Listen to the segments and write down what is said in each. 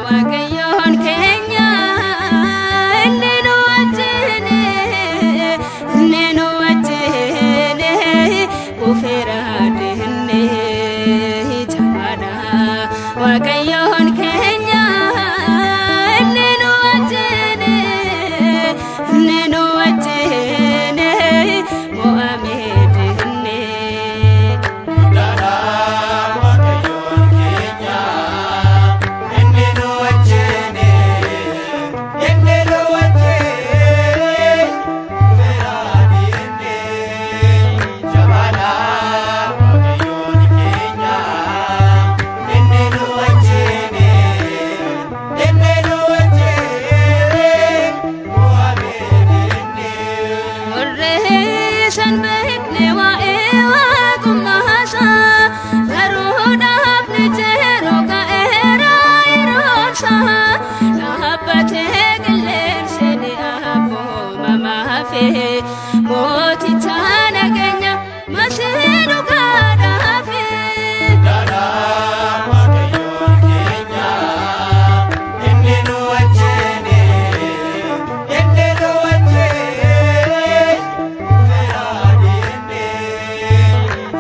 Waaqayyoon keenya inni nu wajjin, inni nu wajjin kufeera deemne jabaadha. Waaqayyoon keenya inni nu wajjin, inni nu wajjin mo'amee deemne. Waaqayyoon keenya inni nu wajjin, inni nu wajjin kufeera diinni jabaadha. Waaqayyoon keenya inni nu wajjin, inni nu wajjin mo'amee diinni. Warreessan beekne waa'ee waaqummaa baruudhaaf ni jiru ka'eera yeroonsaa dhaabbatee qilleensi ni abboomamaafi mooticha nageenya masii dhugaadhaafi. Waaqayyoon keenya inni nu wajjin, inni nu wajjin kufeera diinni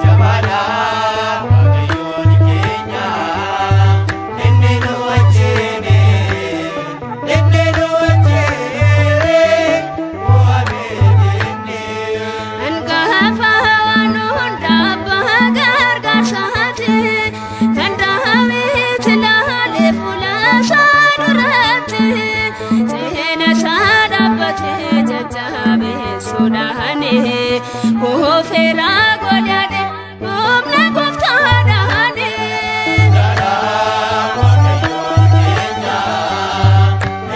jabaadha. Waaqayyoon keenya inni nu wajjin, inni nu wajjin mo'amee diinni. Hangafa waan hunda abbaa gargaarsaati kan Daawit laalee fuula isaa duratti ceena isaa dhaabbatee jajjabeessuudhaani kufeera godhadhe humna gooftaadhaani. Waaqayyoon keenya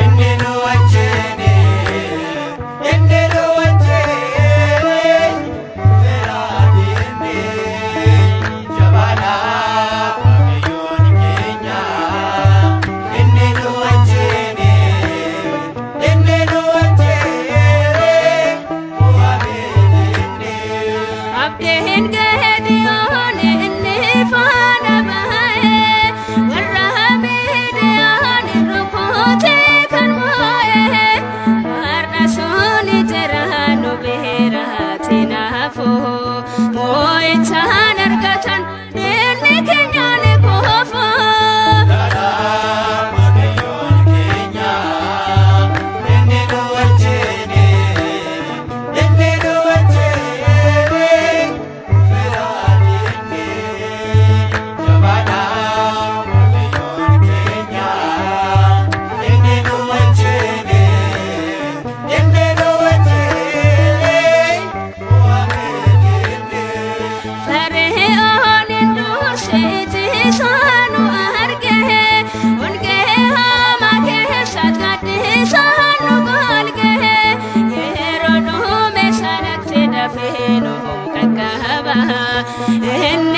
inni nu wajjin, inni nu wajjin kufeera diinni jabaadha. Waaqayyoon keenya inni nu wajjin, inni nu wajjin mo'amee diinni. Abdiin Geediyoon inni faana ba'ee warra Midiyaan rukutee kan mo'ee har'a suni jira nu biratti naafu moo'ichaan argatan diinni keenya ni kufu. Waaqayyoon keenya inni nu wajjin, inni nu wajjin kufeera diinni jabaadha. Waaqayyoon keenya inni nu wajjin, inni nu wajjin mo'amee diinni. Fara'oon dursee ijji nu arge ongee hamaa keessatti gaddisaan nu golge yeroo dhume sanatti dafee nu qaqqaba. Inni